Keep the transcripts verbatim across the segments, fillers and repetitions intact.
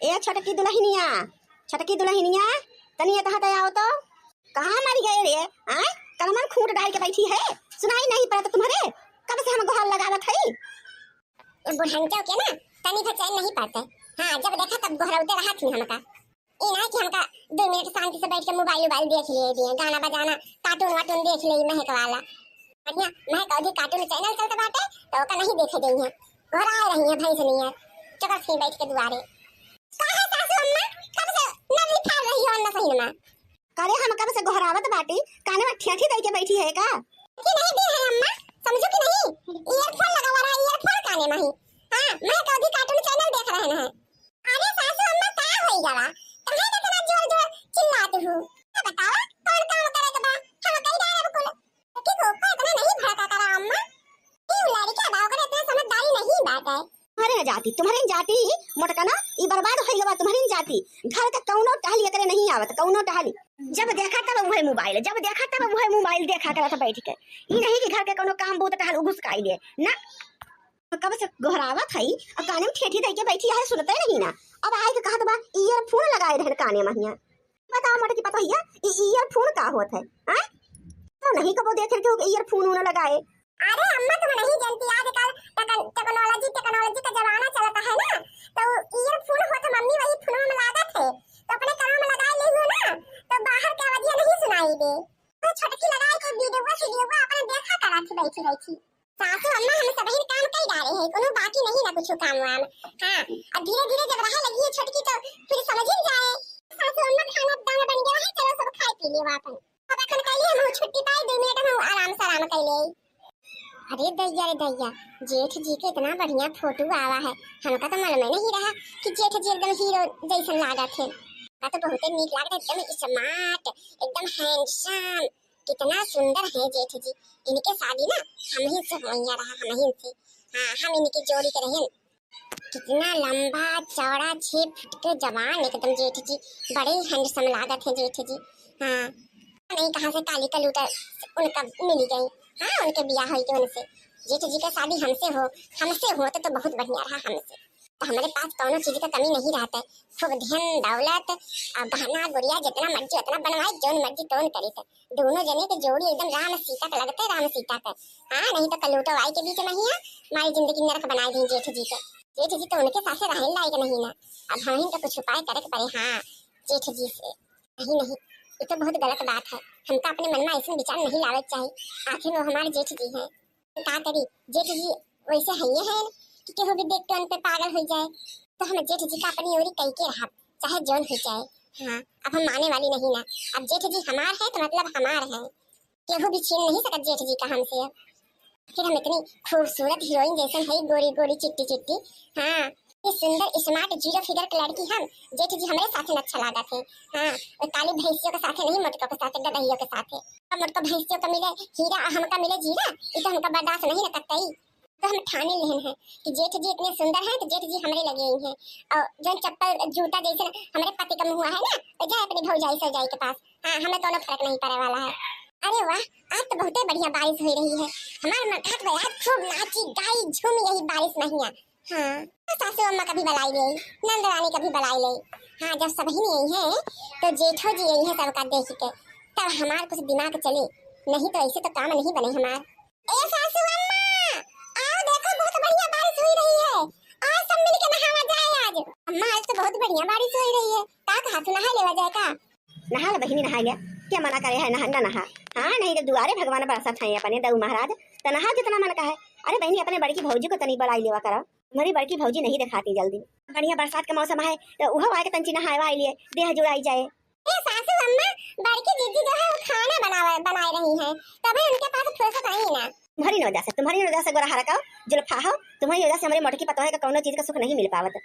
ए छोटकी दुलहिनिया, छोटकी दुलहिनिया, तनी एतहा त आओ तो। कहाँ मरि गए रे? आय, कनमन खूंट डाल के बैठी है, सुनाई नहीं पड़त तुम्हरे? कब से हम गोहार लगावत हई। ए बुढ़नचौ के ना तनी भर चैन नहीं पड़त है। हाँ, जब देखा तब गोहरौते रहत ही हमका। ई ना कि हमका दो मिनट शांति से बैठ के मोबाइल उबाइल देख लिए दिए, गाना बजाना, कार्टून वार्टून देख ले महक वाला। बढ़िया महक अवधी कार्टून चैनल चलत बाटे तो ओका नहीं देखे देई है। गोहराए रही है भैंस नियर, चुकस ही बैठ के दुआरे। का है सासू अम्मा, कब से नर्री फाड़ रही हो अन्ना सही मा? करे हम कब से गोहरावत बाटी, काने में ठेठी दई के बैठी है का? कि नहीं दी है अम्मा, समझो कि नहीं? ईयरफोन लगावा रहा, ईयरफोन काने में ही। हाँ, महक अवधी कार्टून चैनल देख रहे हैं। अरे सासू अम्मा, का होई गवा? काहे इतना जोर जोर चिल्लात हूँ? तो बतावा, कौन काम करे के बा? हम कई डालब कुल। कि को को इतना नहीं भड़का करा अम्मा। ई लड़का बा, ओकरे इतना समझदारी नहीं बाटे। तुम्हरे न जाती, तुम्हरे न जाती, मोटका ना, ई बर्बाद होई गवा, तुम्हरे न जाती। घर का कौनो टहली एकरे नहीं आवत, कौनो टहली। जब देखा तब वही मोबाइल, जब देखा तब वही मोबाइल देखा करत बैठ के। ई नहीं कि घर के कौनो काम बूत टहल उघुस काई दे ना। कब से गोहरावत हई, अब काने में ठेठी दई के बैठी है, सुनते नहीं ना। अब आए के कहत बा, ईयरफोन लगाए रहन काने में हिया। बताओ मोटकी पतोहिया, ई ईयरफोन का होत है? आय? तो नहीं कबो देखे के ईयरफोन उन लगाए। अरे अम्मा, तुम नहीं जानती, आजकल टेकन-, टेक्नोलॉजी, टेक्नोलॉजी का जमाना चलता है ना, तो ईयरफोन होत मम्मी वही फोन में लागत है, तो अपने कानों में लगाए ले हो ना, तो बाहर के आवाजिया नहीं सुनाई दे। तो छोटकी लगाए के वीडियो, वीडियो अपने देखा करा थी बैठी बैठी। सासू अम्मा, हम सबहिन काम कई डारे हैं, कोनो बाकी नहीं ना कुछ काम वाम। हाँ, अब धीरे धीरे जब रहे लगी है छोटकी तो फिर समझ ही जाए। सासू अम्मा, खाना दाना बन गया है, चलो सब खाए पी लेवा अपन। अब अखन कइली हम छुट्टी पाई, दो मिनट हम आराम से आराम कइले। अरे दैया रे दैया, जेठ जी के इतना बढ़िया फोटो आवा है, हमका तो मालूम ही नहीं रहा कि जेठ जी एकदम हीरो जैसन लागत है। का तो बहुते नीक लागत है, एकदम स्मार्ट, एकदम हैंडसम। कितना सुंदर है जेठ जी। इनके शादी ना हमहिन से होइया रहा, हमहिन से। हाँ, हम इनके जोड़ी के रहन। कितना लंबा चौड़ा, छह फुट के जवान एकदम जेठ जी, बड़े हैंडसम लागत है जेठ जी। हाँ, नहीं कहाँ से काली कलूटा उनका मिली गई। हाँ, उनके बियाह होई के उनसे। जेठ जी का शादी हमसे हो, हमसे हो तो, तो बहुत बढ़िया रहा हमसे। तो हमारे पास कौनो चीज का कमी नहीं रहता है। खूब धन दौलत और गहना गुड़िया जितना मर्जी उतना बनवाए, जौन मर्जी तौन करी थे। दोनों जने के जोड़ी एकदम राम सीता के लगते, राम सीता के। हाँ, नहीं तो कलूटो आई के बीच में ही है, हमारी जिंदगी नरक बना दी जेठ जी के। जेठ जी तो उनके साथे रहे लायक नहीं ना। अब हम ही तो कुछ उपाय करे के पड़े। हाँ, जेठ जी से। नहीं, नहीं, ये तो बहुत गलत बात है। हमका अपने मन में ऐसा विचार नहीं लावे के चाहिए। आखिर वो हमारे जेठ जी हैं। का करी, जेठ जी वैसे हइये हैं कि केहू भी देख के उन पे पागल हो जाए। तो हम जेठ जी का अपनी ओरी कई के रहब, चाहे जौन हो जाए। हाँ, अब हम माने वाली नहीं ना। अब जेठ जी हमार है तो मतलब हमार है, केहू भी छीन नहीं सकत जेठ जी का हमसे। अब फिर हम इतनी खूबसूरत हीरोइन जैसन है, गोरी गोरी चिट्टी चिट्टी। हाँ, ये सुंदर स्मार्ट जीरो फिगर के लड़की हम, जेठ जी हमरे साथे अच्छा लागत है। हाँ, वो काली भैंसियों के साथे नहीं, मोटकों के साथे, गदहियों के साथे। अब मोटको भैंसियों का मिले हीरा और हमका मिले जीरा, ये तो हमका बर्दाश्त नहीं न करता ही। तो हम ठाने लेहन है कि जेठ जी इतने सुंदर हैं तो जेठ जी हमरे लगे ही हैं। और जौन चप्पल जूता जैसे हमरे पति का मुँह है ना, तो जाए अपनी भौजाई सौजाई के पास। हाँ, हमें कोनो फर्क नहीं पड़े वाला है। अरे वाह, आज तो बहुते बढ़िया बारिश हो रही है। हमार मन कहत बा आज खूब नाची गाई झूमी यही बारिश महिया। हाँ, सासू अम्मा कभी बलाई ले, नंद रानी कभी बलाई ले। हाँ, जब सबही नहीं है तो जेठो जी यही है सबका देख के, तब हमार कुछ दिमाग चले, नहीं तो ऐसे तो काम नहीं बने हमार। ए सासू अम्मा, आओ देखो बहुत बढ़िया बारिश हुई रही है, आज सब मिलके नहावा जाए आज। अम्मा आज तो बहुत बढ़िया बारिश हुई रही है, का कहा तू नहा लेवा जाए का? नहा ले बहिनी, नहा ले, क्या मना करे है, नहा ना नहा। हाँ, नहीं तो दुआरे भगवान बरसत है अपने दऊ महाराज, तो नहा जितना मन का है। अरे बहिनी, अपने बड़की भौजी को तनी बलाई लेवा करो, तुम्हारी बड़की भौजी नहीं दिखाती जल्दी। बढ़िया बरसात का मौसम है तो उहो आके तंची नहाए वाए लिए, देह जुड़ाई जाए। ए सासू अम्मा, बड़की जीजी जो है वो खाना बनावे, बनाए रही है, तभी उनके पास फुर्सत आई ना। तुम्हारी वजह से, तुम्हारी वजह से गोरा हरका जुल्फा हो, तुम्हारी वजह से हमारे मोटकी पतोह का कौनो चीज का सुख नहीं मिल पावत।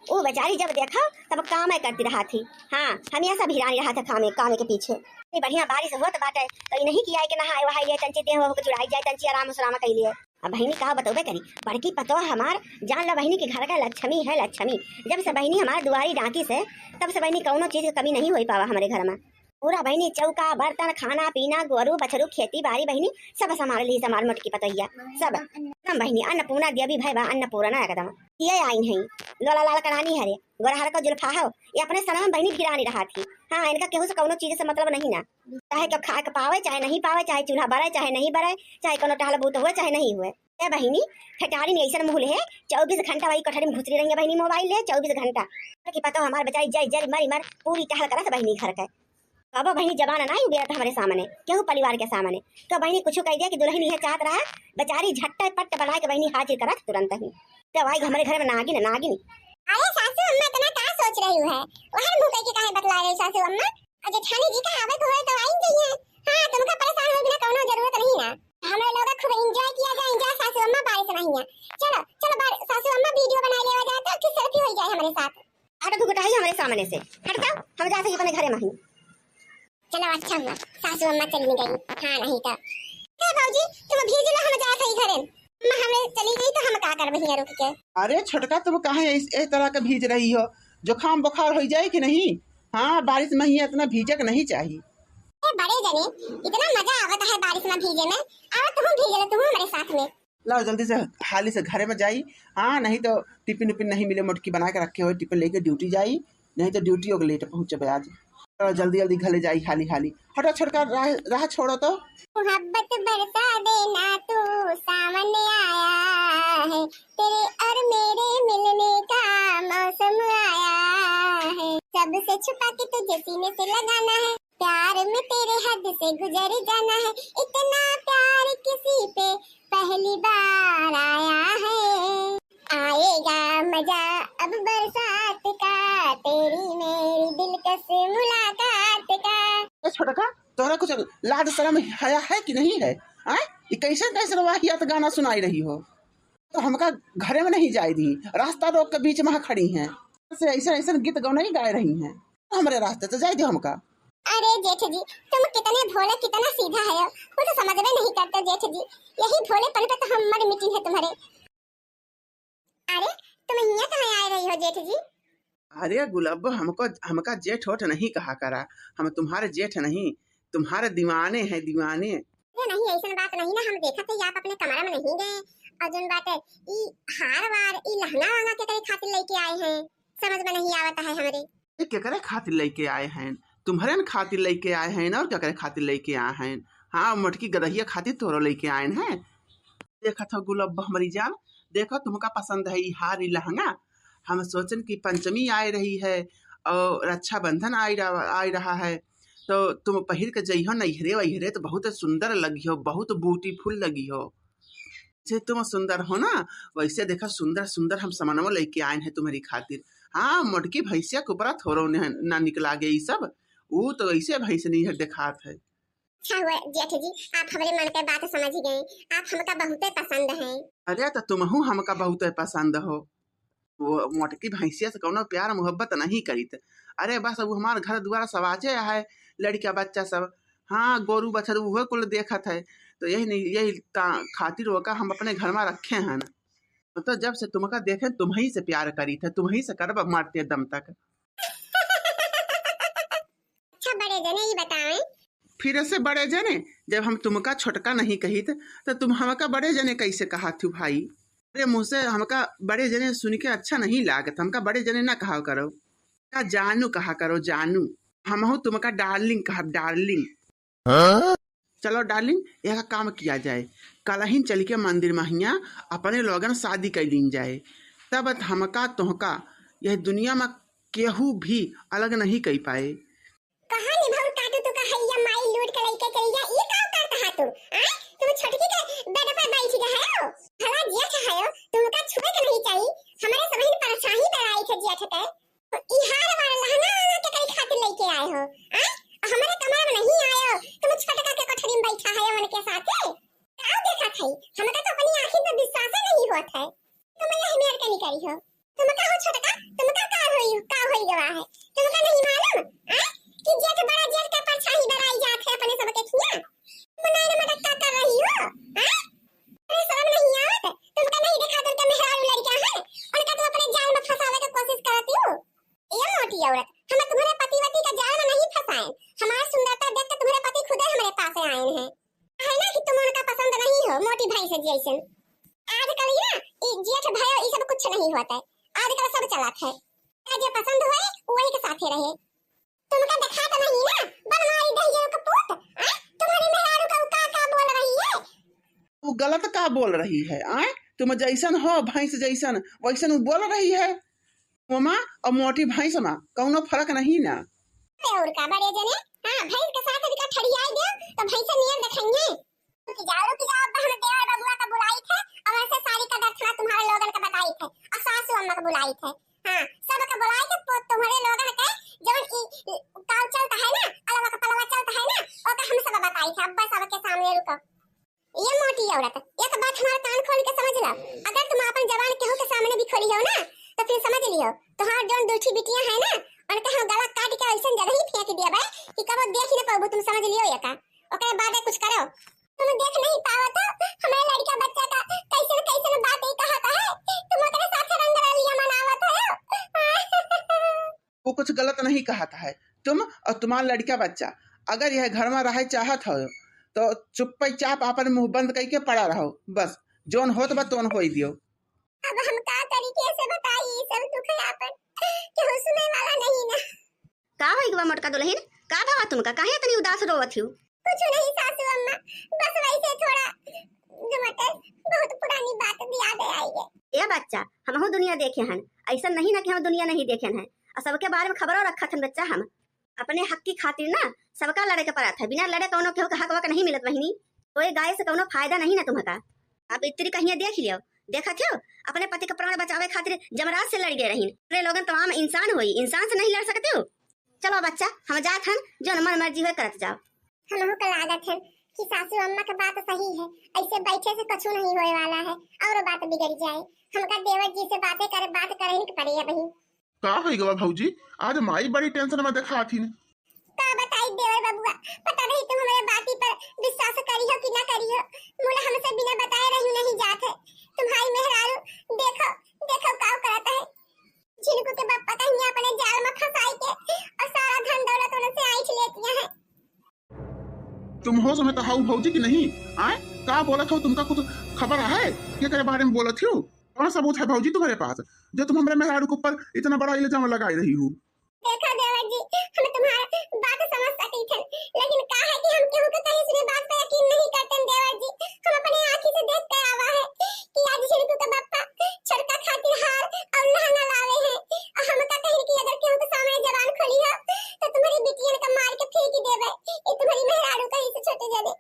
वो बेचारी जब देखा तब काम है करती रहा थी। हाँ, हम यहाँ सब हिरानी रहा था कामे, कामे के पीछे। इतनी बढ़िया बारिश हुआ तो बात है, तो ये नहीं किया है कि नहाए वहाए लिए, तंची देह हो जुड़ाई जाए, तंची आराम सुराम कर लिए। अब बहिनी का बतौबे करी, बड़की पतोह हमार, जान ला बहिनी कि घर का लक्ष्मी है, लक्ष्मी। जब से बहिनी हमार दुआरी डांकी से, तब से बहिनी कौनो चीज के कमी नहीं होई पावा हमरे घर में। पूरा बहिनी चौका, बर्तन, खाना, पीना, गोरू, बछरू, खेती बाड़ी बहिनी सब संभाल ली, संभाल मोटकी पतोहिया सब। हम बहिनी अन्नपूर्णा देवी भय बा, अन्नपूर्णा एकदम। ये आइन है, लोला लाल कढ़ानी हरे, गोरहर का जुल्फा हो, ये अपने सनम बहिनी भिरानी रहा थी। हाँ, इनका केहू से कौनो चीज से मतलब नहीं ना, चाहे क्यों खाए के पावे, चाहे नहीं पावे, चाहे चूल्हा बरे, चाहे नहीं बरे, चाहे कोनो टहल बूत हुए, चाहे नहीं हुए। ए बहिनी, ठेठारी में ऐसन मुँह ले, चउबीस घंटा वही कोठरी में घुसरी रही है बहिनी, मोबाइल ले चउबीस घंटा। कि पता हमार बेचारी जल जल मरी मर पूरी टहल करत बहिनी घर के। कबो बहिनी जबान ना उगेरत हमरे सामने, केहू परिवार के सामने। तो बहिनी कुछ कह दिया कि दुल्हन यह चाहत रहा, बेचारी झट्टे पट्ट बना के बहिनी हाजिर करत तुरंत ही। तो आई हमरे घर में नागिन, नागिन। अरे सासू अम्मा, इतना का सोच रही है? वहर मुँह कह के काहे बतला रही सासू अम्मा? और जेठानी जी का आवे के होए तो आई जाइए। हाँ, तुमका परेशान होए बिना कौनो जरूरत नहीं ना। हमरे लोग खूब एंजॉय किया जाए, एंजॉय सासू अम्मा बारिश नहीं है। चलो, चलो बार-, सासू अम्मा वीडियो बना लेवा जाए तो फिर सेल्फी हो जाए हमारे साथ। हटो तू बेटा, ही हमारे सामने से। हट जाओ, हम जाते ही अपने घरे में ही। चलो अच्छा हुआ, सासू अम्मा चली गई। हाँ, नहीं तो। का भौजी, तुम भीज लो, हम जाते ही घरे। अम्मा हमरे चली गई तो हम का करबे हियाँ रुक के? अरे छोटका, तुम काहे इस, इस तरह के भीज रही हो? जुकाम बुखार हो जाए कि नहीं? हाँ, बारिश में ही इतना भीजक नहीं चाहिए। ए बड़े जने, इतना मजा आवत है बारिश में भीजे में। आओ तुम भीज लो, तुम हमारे साथ में। लाओ जल्दी से हाली से घरे में जाई। हाँ, नहीं तो टिफिन उफिन नहीं मिले, मोटकी बना के रखे हो, टिफिन लेके ड्यूटी जाई, नहीं तो ड्यूटी होके लेट पहुँचबे आज। चलो जल्दी जल्दी घरे जाई हाली हाली। हटो छोटका, राह, राह छोड़ो तो। मोहब्बत बरसा देना तू, सावन आया है, तेरे और मेरे मिलने का मौसम आया है। सबसे छुपा के तुझे सीने से लगाना है, प्यार में तेरे हद से गुजर जाना है, इतना प्यार किसी पे पहली बार आया है। आएगा मजा अब बरसात का, तेरी मेरी दिलकश मुलाकात का। ए छोटका, तोहरा कुछ लाज शरम हया है कि नहीं है? आय, ये कैसन कैसन वाहियात गाना सुनाई रही हो? तो हमका घरे में नहीं जाए दी, रास्ता रोक के बीच में खड़ी हैं। से ऐसन ऐसन गीत गौनई गाए रही हैं, तो हमरे रास्ते से जाए दो हमका। अरे जेठ जी, तुम कितने भोले, कितना सीधा है, वो तो समझ में नहीं करते जेठ जी। यही भोलेपन पे तो हम मर मिटी है तुम्हारे। अरे, तुम हियाँ कहाँ आए रही हो जेठ जी? अरे गुलाबो, हमको, हमका जेठ ओठ नहीं कहा करा, हम तुम्हारे जेठ नहीं, तुम्हारे दीवाने हैं, दीवाने। अरे नहीं, ऐसन बात नहीं ना, हम देखत है आप अपने कमरा में नहीं गए, और जोन बात है, ई हार वार, ई लहंगा वहंगा के करे खातिर लेके आए हैं, समझ में नहीं आवत है हमरे। ये केकरे खातिर लेके आए हैं? तुम्हरे न खातिर लेके आए हैं और केकरे खातिर लेके आए हैं? हाँ, मोटकी गदहिया खातिर तोरो लेके आए हैं। देखत हो गुलाब हमरी जान, देखो तुमका पसंद है ई हार, ई लहंगा। हम सोचन कि पंचमी आए रही है और रक्षाबंधन आए रहा, आए रहा है, तो तुम पहिर के जइहो नैहरे वैहरे तो बहुत सुंदर लगिहो, बहुत ब्यूटीफुल लगिहो। जे तुम सुंदर हो ना, वैसे देखा सुंदर सुंदर हम सामानवा लेके आए हैं तुम्हारी खातिर। हाँ, मोटकी भैंसिया के ऊपरा थोड़ो ने, ना निकला गया ई सब, ऊ तो ऐसे भैंस नहीं है देखात है। अच्छा हुआ जेठ जी, आप हमरे मन के बात समझ गए, आप हमका बहुते पसंद हैं। अरे तो तुमहू हमका बहुते पसंद हो। वो मोटकी भैंसिया से कौनो प्यार मोहब्बत नहीं करीत। अरे बस अब हमार घर दुआर सब आचे है, लड़का बच्चा सब, हाँ, गोरू बछरू उहे कुल देखत है, तो यही नहीं, यही ता-, खातिर ओका हम अपने घर में रखे हैं ना। तो जब से तुमका देखे, तुम्ही से प्यार करीत है, तुम्ही से करब मरते दम तक। अच्छा बड़े जने, ई बताएं। फिर से बड़े जने, जब हम तुमका छोटका नहीं कहित, तो तुम हमका बड़े जने कैसे कहा थू भाई? अरे मुँह से हमका बड़े जने सुन के अच्छा नहीं लागत, हमका बड़े जने ना कहा करो, का जानू कहा करो, जानू। हमहू तुमका डार्लिंग कहब, डार्लिंग। हाँ? चलो डार्लिंग, यह काम किया जाए, कलहिन चल के मंदिर महिया अपने लोगन शादी कर लीन जाए, तब हमका तोहका यह दुनिया में केहू भी अलग नहीं कर पाए। कहाँ निभाऊ काटू तू का हैया माई लूट के लइके चली जा, ई का करत हा तू? आय, तुम छोटकी के बेड पर बैठ गए हो, भला जेठ है हो, तुमका छुए के नहीं चाहिए, हमारे सबहिन परछाई डराई थे जेठ के। ई हार वार लहंगा वहंगा के कई खातिर लेके आए हो, आय? और हमारे कमरा में नहीं आए हो, तुम छोटका के कोठरी में बैठा है उनके साथे। का देखा थई? हमका तो अपनी आँखी पे विश्वास नहीं होत है। तुम यह मेर के निकली हो। तुमका हो छोटका, तुमका का होई, का होई गवा है? तुमका नहीं मालूम, आय? कि जेठ बड़ा जेठ के परछाई डराई जात है अपने सबके खिया। बनाए न मटक का कर रही हो, आय? अरे शर्म नहीं आवत? तुमका नहीं देखा तुमके मेहरारू लड़का है, उनका तुम अपने जाल में फंसावे के कोशिश करती हो। ए मोटी औरत, हम तुम्हारे पति वति का जाल में नहीं फंसाएन। हमार सुंदरता देख के तुम्हारे पति खुदे हमारे पास आए हैं। है ना कि तुम उनका पसंद नहीं हो, मोटी भैंस जैसन। आ जेठ भयो, ई सब कुछ नहीं होत है। आजकल सब चलत है। का जे पसंद होए, वही के साथे रहे। तुमका देखा तो नहीं ना, बनवारी दहिजरू के पूत, आ? तुम्हारी मेहरारू का का बोल रही है? वो गलत का बोल रही है, आय? तुम जैसन हो, भैंस जैसन, वैसन वो बोल रही है। ओमा और मोटी भैंस मा कौनो फर्क नहीं ना। अरे और का बड़े जने, हाँ, भैंस के साथ भी का ठड़ियाई दे, तो भैंस नियर देखेंगे। रुक जाओ, रुक जाओ, अब हम देवर बबुआ का बुलाई थे और ऐसे सारी का दक्षिणा तुम्हारे लोगन का बताई थे और सासू अम्मा का बुलाई थे। हाँ, सब का बुलाई थे, तो तुम्हारे लोगन के जवन ई, ई काव चलता है ना, अलवा का पलवा चलता है ना, ओका हम सब बताई थे। अब्बा सबके सामने रुको। ये मोटी औरत, एक बात हमारा कान खोल के समझ लो, अगर तुम अपन जबान केहू के सामने भी खोली हो ना, तो फिर समझ लियो, तुम्हार जौन दूठी बिटिया है ना, उनके हम गला काट के ऐसन जगह ही फेंक दिया भाई कि कबो देख ही ना पाबू तुम, समझ लियो ये का। ओकरे बाद कुछ करो। तुम देख नहीं पाओ तो हमारे लड़का बच्चा का कैसे न कैसे न बात ही कहता है, तुम ओकरे साथ रंग रलिया मनावत हो। वो कुछ गलत नहीं कहत है। तुम और तुम्हार लड़का बच्चा अगर यह घर में रहे चाहत हो तो चुप्पे चाप अपन मुंह बंद करके पड़ा रहो, बस जौन होत बा तौन होई दियो। अब हम का तरीके से बताई ई सब दुख यापन, केहू सुने वाला नहीं ना। का होई गवा मोटका दुल्हन, का भवा तुमका, काहे इतनी उदास रोवत हो? कुछ नहीं सासू अम्मा, बस वैसे थोड़ा जो मटे बहुत पुरानी बात भी याद आई है। ए बच्चा, हमहू दुनिया देखे हन, ऐसा नहीं ना कि हम दुनिया नहीं देखे हैं, और सबके बारे में खबरों रखत हन बच्चा। हम अपने हक की खातिर ना सबका लड़े के पड़त है, बिना लड़े कौनो केहू के हक वक नहीं मिलत बहिनी। कोई गाय से कौनो फायदा नहीं ना तुम्हका। आप इतरी कहिए देख लियो, देखत हो अपने पति का प्राण बचावे खातिर जमराज से लड़ गए रहीन। अरे लोगन तमाम इंसान होई, इंसान से नहीं लड़ सकते हो? चलो बच्चा, हम जात हन, जौन मन मर्जी होए करत जाओ। हमहू का लागत है कि सासू अम्मा का बात सही है, ऐसे बैठे से कछु नहीं होए वाला है, और बात बिगड़ जाए। हमका देवर जी से बातें करे, बात करे के पड़ी अबही। का होई गवा भौजी, आज माई बड़ी tension में देखात हिन। का बताई देवर बबुआ, पता नहीं तुम हमरे बाती पर विश्वास करी हो कि ना करी हो, मुला हमसे बिना बताए रही नहीं जात है। तुम्हारी मेहरारू देखो, देखो का करत है। झिनकू के बप्पा कहीं अपने जाल में फंसाई के और सारा धन दौलत उनसे ऐंठ लेतिया है। तुम होश में तो हऊ भौजी कि नहीं? आय, का बोलत हो, तुमका कुछ खबर है? केकरे बारे में बोलत हो? कौन सबूत है भौजी तुम्हारे पास जो तुम हमरे मेहरारू के ऊपर इतना बड़ा इल्जाम लगाई रही हो? देखा देवर जी, हम तुम्हार बात समझ सकी थे, लेकिन का है कि हम केहू के कहीं सुने बात पे यकीन नहीं करते देवर जी। हम अपने आँखी से देख के आवा है कि आज झिनकू के बप्पा छोटका खातिर हार और लहंगा लावे हैं, और हमका कहीं कि अगर केहू के सामने जबान खोली हो तो तुम्हारी बिटियन का मार के फेंक देवे। ये तुम्हारी मेहरारू कहीं से छोटे जने।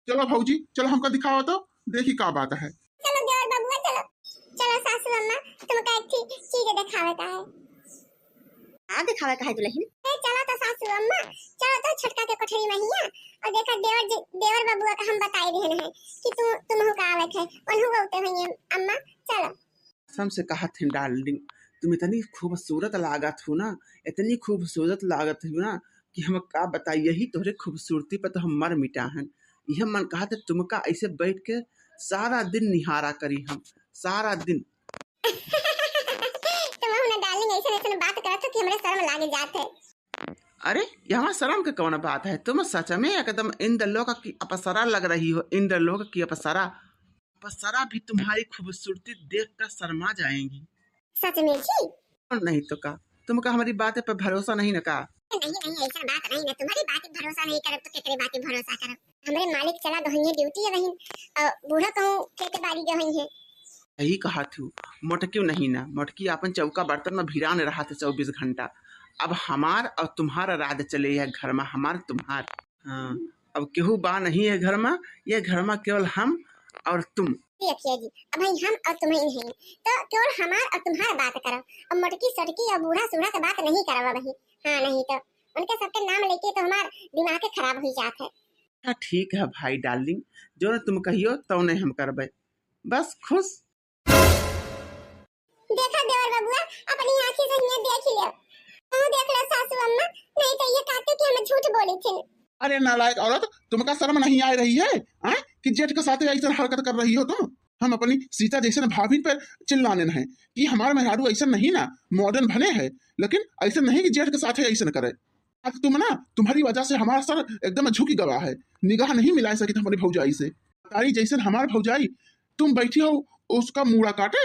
चलो भौजी, चलो हमका दिखावा तो, देखी का बात है। चलो देवर बबुआ, चलो। चलो सासू अम्मा, तुमका एक ठी चीज देखावे का है। का देखावे का है दुल्हन? ए, चलो तो सासू अम्मा, चलो तो छोटका के कोठरी में हिया, और देखा देवर जी, देवर बबुआ का हम बताई देहन है कि तू, तुमहू का आवे के है, उनहू बहुते होइए अम्मा, चलो। कसम से कहत हन darling, तुम इतनी खूबसूरत लागत हो ना, इतनी खूबसूरत लागत हो ना कि हम का बताई, यही तोहरे खूबसूरती पर तो हम मर मिटा हन। यह मन कहत है तुमका ऐसे बैठ के सारा दिन निहारा करी हम, सारा दिन। तुमहू ना darling ऐसे ऐसे बात करत हो कि हमरे शर्म लागे जात है। अरे, यहाँ शर्म के कौन बात है? तुम सच में एकदम इंद्र लोक की अप्सरा लग रही हो, इंद्र लोक की अप्सरा। अप्सरा भी तुम्हारी खूबसूरती देखकर शर्मा जाएंगी। सच में जी? और नहीं तो का, तुमका हमारी बातें पर भरोसा नहीं ना का? नहीं, नहीं, ऐसा बात नहीं ना, तुम्हारी बात पर भरोसा नहीं करब तो केकरे बात पर भरोसा करब? हमरे मालिक चला गए हैं duty है बहिन, और बूढ़ा कहूँ खेत बाड़ी गए हैं। सही कहा थू, मोटकी नहीं ना, मोटकी अपन चौका बर्तन में भिरान रहा था चौबीस घंटा। अब हमार और तुम्हारा राज चले है घर में, हमार तुम्हार। हाँ, अब केहू बा नहीं है घर में, ये घर में केवल हम और तुम। जी अखिया जी, अब भाई हम और तुम ही नहीं, तो केवल हमार और तुम्हार बात करब। अब मोटकी सोटकी और बूढ़ा सूढ़ा के बात नहीं करब अबही। हाँ, नहीं तो उनके सबके नाम लेके तो हमार दिमाग खराब हुई जात है। अच्छा ठीक है भाई darling, जो तुम कहियो तो नहीं हम करबे, बस खुश। देखा देवर बबुआ, अपनी आँखी से हियाँ देख लियो। तू देख लो सासू अम्मा, नहीं तो ये कहते कि हम झूठ बोली थी। अरे नालायक औरत, तुमका शर्म नहीं आ रही है, हाँ? कि जेठ के साथ ऐसा हरकत कर रही हो तुम? हम अपनी सीता जैसे भाभी पर चिल्लाने हैं कि हमारे मेहरारू ऐसा नहीं ना, modern भले है, लेकिन ऐसा नहीं कि जेठ के साथ ऐसा करे। आज तुम ना, तुम्हारी वजह से हमारा सर एकदम झुक गवा है, निगाह नहीं मिला सकी हमारी भौजाई से। तारी जैसे हमार भौजाई, तुम बैठी हो उसका मूड़ा काटे।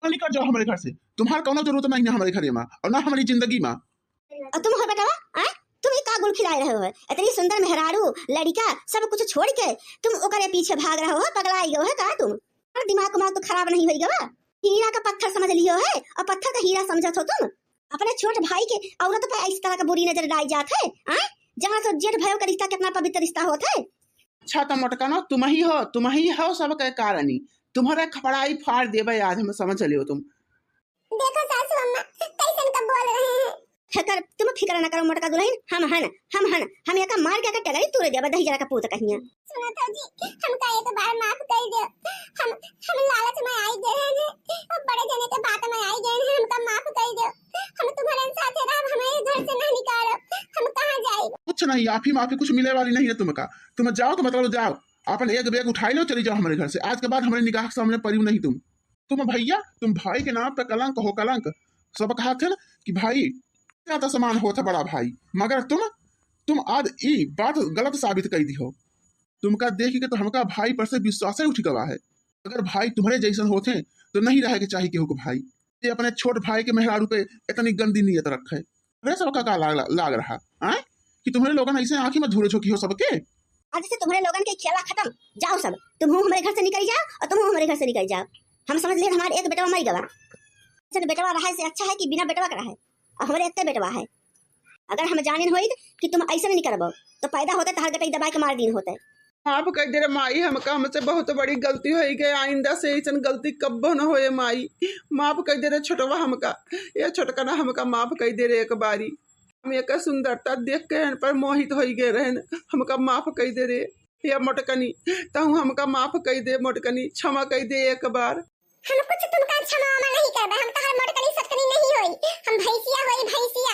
निकल जाओ हमरे घर से, तुम्हार कौनो जरूरत नहीं है हमरे घरे मा और ना हमारी जिंदगी मा। और तुम हो बेटवा, आय? तुम ये का गुल खिलाए रहे हो? इतनी सुंदर मेहरारू, लड़िका, सब कुछ छोड़ के तुम ओकरे पीछे भाग रहे हो, पगला गए हो का तुम? और दिमाग उमाग तो खराब नहीं होई गवा? हीरा का पत्थर समझ लियो है और पत्थर का हीरा समझत हो तुम। अपने छोट भाई के औरत पे इस तरह का बुरी नजर डाई जात है, आय? जहाँ से जेठ भाइयों का रिश्ता कितना पवित्र रिश्ता होत है। अच्छा तो मोटकनो, तुम ही हो, तुम ही हो सबके कारणी। तुम्हारा खपड़ाई फाड़ देबे आज, हम समझ लियो तुम। देखो सासू अम्मा, कैसन का बोल रहे हैं। फिकर, तुम फिकर ना करो मोटका दुल्हन, हम हन, हम हन, हम एका मार के एका टगरी तूरे देबे, दहिजरा का पूत कहिया। सुनो तो जी, हमका एक बार माफ कर दो। हम, हम लालच में आई गए हैं, अब बड़े जने के बात में आई गए हैं, हमका माफ कर दो। हम तुम्हारे साथ रहब, हमें इस घर से ना निकालो, हम कहाँ जाए? कुछ नहीं, माफी माफी कुछ मिले वाली नहीं है तुमका। तुम जाओ तो मतलब जाओ, अपन एक बैग उठाई लो, चली जाओ हमारे घर से। आज के बाद हमारे निगाह के सामने परियो नहीं तुम। तुम भैया, तुम भाई के नाम पे कलंक हो, कलंक। सब कहत है ना कि भाई ज्यादा समान होत है बड़ा भाई, मगर तुम, तुम आज ई बात गलत साबित कर दी हो। तुमका देख के तो हमका भाई पर से विश्वास ही उठ गवा है। अगर भाई तुम्हारे जैसन होते तो नहीं रहे के चाही केहू के भाई। ये अपने छोट भाई के मेहरारू पे इतनी गंदी नीयत रखे। अरे सबका का लाग, लाग रहा, आय? कि तुम्हारे लोगन ऐसे आँखी में धूरे झोंकी हो सबके। आज से तुम्हारे लोगन के खेला खत्म। जाओ सब, तुम हूँ हमारे घर से निकल जाओ और तुम हूँ हमारे घर से निकल जाओ। हम समझ लिए हमारे एक बेटवा मर गवा। ऐसे बेटवा रहा से अच्छा है कि बिना बेटवा का रहे। और हमारे एक बेटवा है। अगर हम जानिन होइत कि तुम ऐसे नहीं करबो, तो पैदा होते तहार गटई दबाए के मार दीन होते। माफ कर दे रे माई, हमका, हमसे बहुत बड़ी गलती हो गई। आइंदा से ऐसन गलती कब्बो न होए माई। माफ कर दे रे छोटवा हमका, ये छोटका ना हमका माफ कर दे रे एक बारी। हम एकर सुंदरता देख के एन पर मोहित होई गए रहन। हमका माफ कई दे रे। हे मोटकनी, तहु हमका माफ कई दे मोटकनी, क्षमा कई दे एक बार। हम कुछ तुमका क्षमा वमा नहीं करबे, हम तहार मोटकनी सटकनी नहीं होई, हम भैंसिया होई भैंसिया,